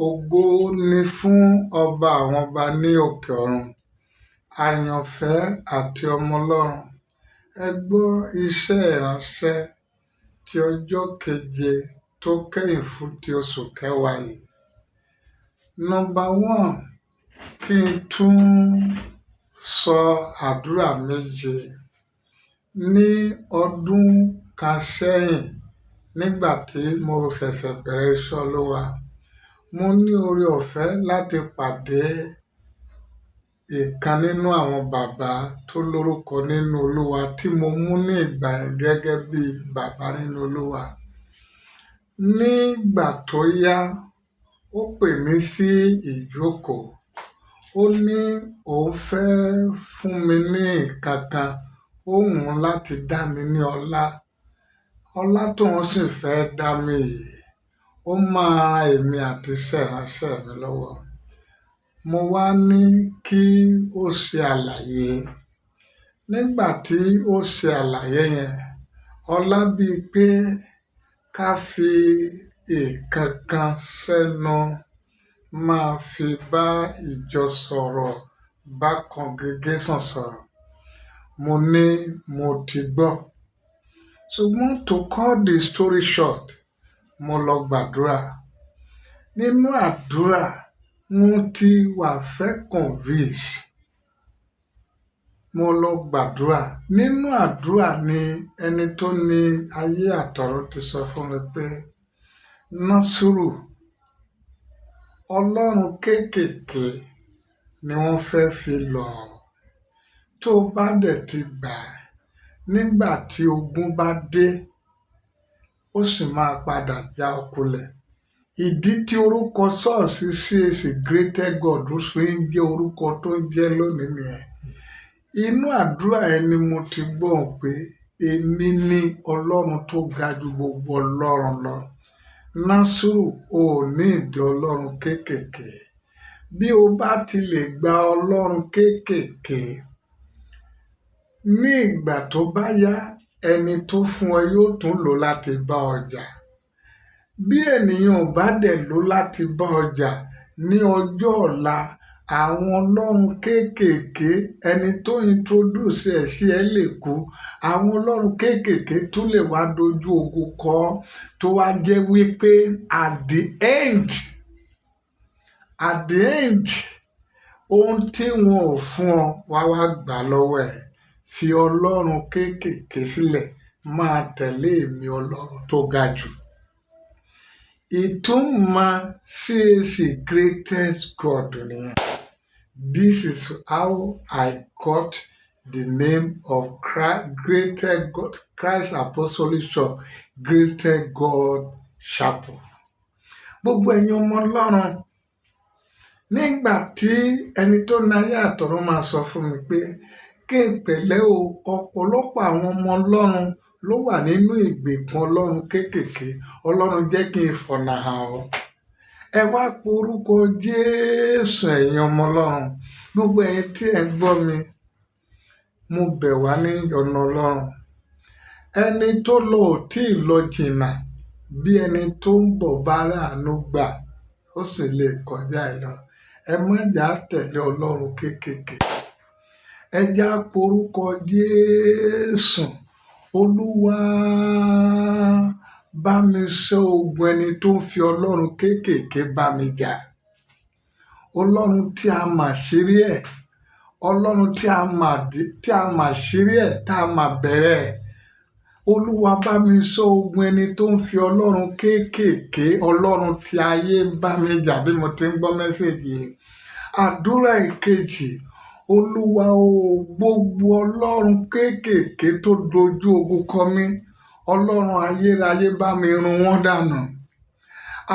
Ògo ni fún Ọba àwọn ọba ní òkè ọ̀run. Àyànfẹ́ àti ọmọ Ọlọ́run, ẹ gbọ́ iṣẹ́ ìránṣẹ́ ti ọjọ́ keje tó kẹ́yìn fún ti oṣù kẹwàá yìí. Number one, kí n tún sọ àdúrà méje. Ní ọdún kan sẹ́yìn, nígbà tí mo ṣẹ̀ṣẹ̀ bẹ̀rẹ̀ iṣẹ́ Olúwa, mo ní oore ọ̀fẹ́ láti pàdé ìkan nínú àwọn bàbá tó lórúkọ nínú Olúwa tí mo mú ní ìgbà yẹn gẹ́gẹ́ bí bàbá nínú Olúwa. Nígbà tó yá, ó pè mí sí ìjókòó. Ó ní òun fẹ́ fún mi ní nǹkan kan, ó wù ú láti dá mi ní ọlá. Ọlá tóun sì fẹ́ dá mi yìí, ó máa ran èmi àti iṣẹ́ ìránṣẹ́ mi lọ́wọ́. Mo wá ní kí ó ṣe àlàyé. Nígbà tí ó ṣe àlàyé yẹn, ọlá bíi pé ká fi nǹkan kan sẹ́nu máa fi bá ìjọ sọ̀rọ̀, bá congregation sọ̀rọ̀. Mo ní mo ti gbọ́. Ṣùgbọ́n to cut the story short, mo lọ gbàdúrà. Nínú àdúrà, mo ti wà fẹ́ convince. Mo lọ gbàdúrà. Nínú àdúrà ni ẹni tó ní ayé àtọ̀run ti sọ fún mi pé, "Násírù, Ọlọ́run kéékèèké ni wọ́n fẹ́ fi lọ̀ ọ́. Tó bá dẹ̀ ti gbà á, nígbà tí ogun bá dé, ó sì máa padà já ọ kulẹ̀." Ìdí tí orúkọ ṣọ́ọ̀ṣì CAC Greater God fi ń jẹ́ orúkọ tó ń jẹ́ lónìí nìyẹn. Inú àdúrà yẹn ni mo ti gbọ́ pé èmi ni Ọlọ́run tó ga ju gbogbo ọlọ́run lọ. Násírù, o ò ní ìdí Ọlọ́run kéékèèké. Bí o bá ti lè gba Ọlọ́run kéékèèké, ní ìgbà tó bá yá, ẹni tó fún ẹ yóò tún lò láti bá ọ jà. Bí ènìyàn ò bá dẹ̀ lò láti bá ọ jà ní ọjọ́ ọ̀la, àwọn ọlọ́run kéékèèké ẹni tó introduce ẹ̀ sí ẹ lè kú. Àwọn ọlọ́run kéékèèké tún lè wá dojú ogun kọ ọ́, tó wá jẹ́ wípé at the end, ohun tí wọn ò fún ọ wá wá gbà lọ́wọ́ ẹ̀. Fi Ọlọ́run kéékèèké sílẹ̀, máa tẹ̀lé èmi Ọlọ́run tó ga jù. Ìtumọ̀ CAC Greatest God nìyẹn. This is how I got the name of Christ, Greater God, Christ Apostolic Church, Greater God Chapel. Gbogbo ẹ̀yin ọmọ Ọlọ́run, nígbà tí ẹni tó ní ayé àtọ̀run máa sọ fún mi pé kí n pẹ̀lẹ́ o, ọ̀pọ̀lọpọ̀ àwọn ọmọ Ọlọ́run ló wà nínú ìgbèkùn ọlọ́run kéékèèké. Ọlọ́run jẹ́ kí n fọ̀nà hàn ọ́. Ẹ wá porúkọ Jésù, ẹ̀yin ọmọ Ọlọ́run. Gbogbo ẹ̀yin tí ẹ̀ ń gbọ́ mi, mo bẹ̀ wá ní ọ̀nà Ọlọ́run. Ẹni tó lọ ò tí ì lọ jìnnà. Bí ẹni tó ń bọ̀ bá ráàánú gbà, ó sì lè kọjá ẹ lọ. Ẹ má jà tẹ̀lé ọlọ́run kéékèèké. Ẹ já porúkọ Jésù. Olúwa, bá mi ṣẹ́ ogun ẹni tó ń fi ọlọ́run kéékèèké bá mi jà. Ọlọ́run tí a mà ṣírí ẹ̀, Ọlọ́run tí a mà ṣírí ẹ̀, tá a mà bẹ̀rẹ̀ ẹ̀. Olúwa, bá mi ṣẹ́ ogun ẹni tó ń fi ọlọ́run kéékèèké, ọlọ́run tí ayé ń bá mi jà bí mo ti ń gbọ́ message yìí. Àdúrà ìkejì: Olúwa o, gbogbo ọlọ́run kéékèèké tó dojú ogun kọ mí, Ọlọ́run ayérayé, bá mi run wọ́n dànù.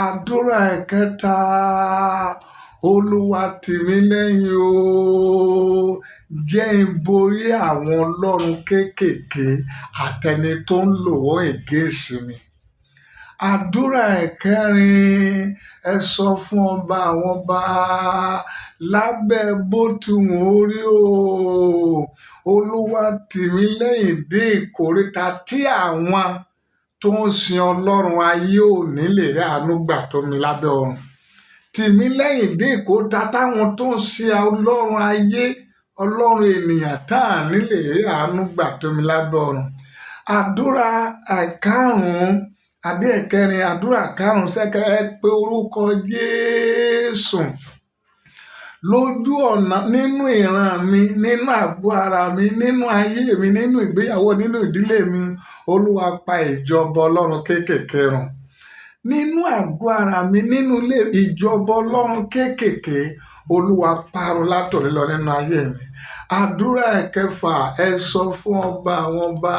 Àdúrà ẹ̀kẹta: Olúwa, tì mí lẹ́yìn o, jẹ́ n borí àwọn ọlọ́run kéékèèké àtẹni tó ń lò wọ́n against mi. Àdúrà ẹ̀kẹrin: ẹ sọ fún Ọba àwọn ọba, lábẹ́ bó ti wù ó rí o, Olúwa, tì mí lẹ́yìn dé ìkóríta tí àwọn tó ń sin ọlọ́run ayé ò ní lè rí àánú gbà tó mi lábẹ́ ọ̀run. Tì mí lẹ́yìn dé ìkóta táwọn tó ń ṣe ọlọ́run ayé, ọlọ́run ènìyàn tá à ní lè rí àánú gbà tó mi lábẹ́ ọ̀run. Àdúrà ẹ̀karùn-ún àbí ẹ̀kẹrin, àdúrà karùn-ún sẹ́kẹ̀, ẹ pé orúkọ Jésù. Lójú ọ̀nà, nínú ìran mi, nínú àgọ́ ara mi, nínú ayé mi, nínú ìgbéyàwó, nínú ìdílé mi, Olúwa, pa ìjọba ọlọ́run kéékèèké run. Nínú àgọ́ ara mi, nínú ilé, ìjọba ọlọ́run kéékèèké, Olúwa, parun látòní lọ nínú ayé mi. Àdúrà ẹ̀kẹfà, ẹ sọ fún ọba àwọn ọba,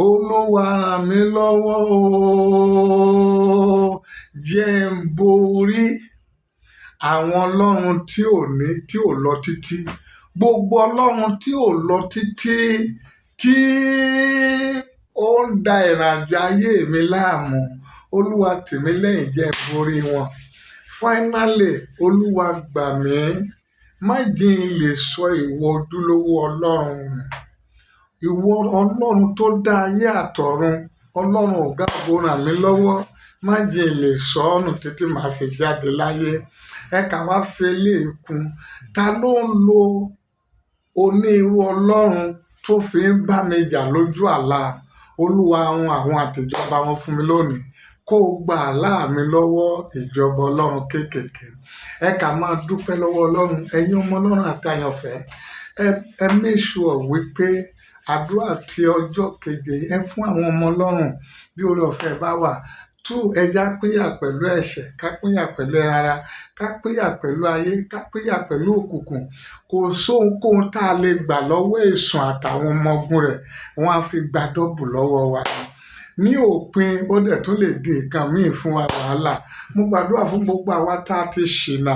Olúwa, ràn mí lọ́wọ́ o, jẹ́ ń borí àwọn ọlọ́run tí ò ní tí ò lọ títí, gbogbo ọlọ́run tí ò lọ títí tí ó ń da ìrìnàjò ayé mi láàmú. Olúwa, tì mí lẹ́yìn, jẹ́ n borí wọn. Finally, Olúwa, gbà mí, má jẹ́ n lè sọ ìwọ ojúlówó Ọlọ́run nù. Ìwọ Ọlọ́run tó dá ayé àtọ̀run, Ọlọ́run ọ̀gá ògo, ràn mí lọ́wọ́, má jẹ́ n lè sọ ọ́ nù títí màá fi jáde láyé. Ẹ kà wá fi eléyìí kún: ta ló ń lo onírú ọlọ́run tó fi ń bá mi jà lójú àlá? Olúwa, run àwọn àtìjọba wọn fún mi lónìí, kó o gba àlá mi lọ́wọ́ ìjọba ọlọ́run kéékèèké. Ẹ kà máa dúpẹ́ lọ́wọ́ Ọlọ́run. Ẹ̀yin ọmọ Ọlọ́run àti àyànfẹ́, ẹ make sure wípé àdúrà tí ọjọ́ keje, ẹ fún àwọn ọmọ Ọlọ́run bí oore ọ̀fẹ́ bá wà. Two, ẹ jẹ́ á pínyà pẹ̀lú ẹ̀ṣẹ̀, ká pínyà pẹ̀lú ẹran ara, ká pínyà pẹ̀lú ayé, ká pínyà pẹ̀lú òkùnkùn. Kò sóhunkóhun tá a lè gbà lọ́wọ́ èṣù àtàwọn ọmọ ogun rẹ̀, wọ́n á fi gba double lọ́wọ́ wa ni. Ní òpin, ó dẹ̀ tún lè di nǹkan míì fún wa, wàhálà. Mo gbàdúrà fún gbogbo àwa tá a ti ṣìnà,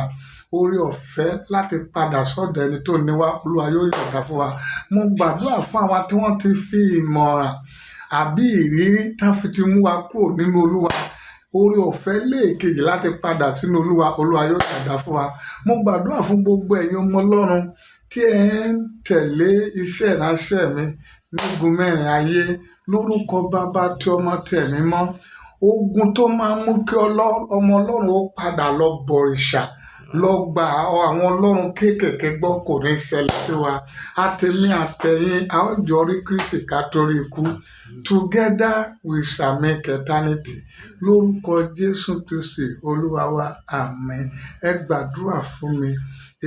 oore ọ̀fẹ́ láti padà sọ́dọ̀ ẹni tó ní wá, Olúwa yóò yọ̀ǹda fún wa. Mo gbàdúrà fún àwa tí wọ́n ti fi ìmọ̀ràn àbí ìrírí tán fi ti mú wa kúrò nínú Olúwa, oore ọ̀fẹ́ lẹ́ẹ̀kejì láti padà sínú Olúwa, Olúwa yóò yọ̀ǹda fún wa. Mo gbàdúrà fún gbogbo ẹ̀yin ọmọ Ọlọ́run tí ẹ ń tẹ̀lé iṣẹ́ ìránṣẹ́ mi nígun mẹ́rin ayé, lórúkọ Bàbá, tí Ọmọ, tí Ẹ̀mí mọ́. Ogun tó máa ń mú kí ọmọ Ọlọ́run ó padà lọ bọ̀rìṣà, lọ gba àwọn ọlọ́run kéékèèké gbọ́, kò ní ṣẹlẹ̀ sí wa. Àtèmi àtẹ̀yin, a ó jọ rí Kristi ká tó rí ikú. Together we shall make eternity, lórúkọ Jésù Kristi Olúwa wa, àmín. Ẹ gbàdúrà fún mi,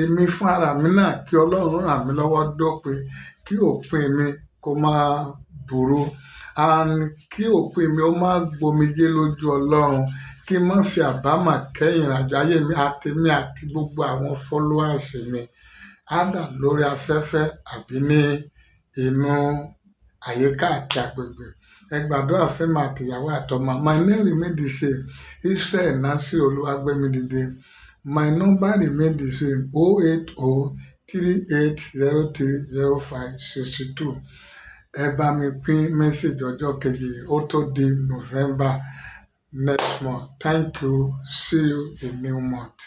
èmi fún ara mi náà, kí Ọlọ́run ràn mí lọ́wọ́ dópin, kí òpin mi kó má burú and kí òpin mi ó má gbomijé lójú Ọlọ́run, kí n má fi àbámọ̀ kẹ́yìn ìrìnàjò ayé mi, àtèmi àti gbogbo àwọn followers mi, either lórí afẹ́fẹ́ àbí ní inú àyíká àti agbègbè. Ẹ gbàdúrà fún mi àtìyàwó àtọmọ. My name remain the same, Israel Nasir Olúwagbémidìde. My number remain the same, 08038030562. Ẹ bá mi pín message ọjọ́ kejì, ó tó di November next month. Thank you, see you in new month.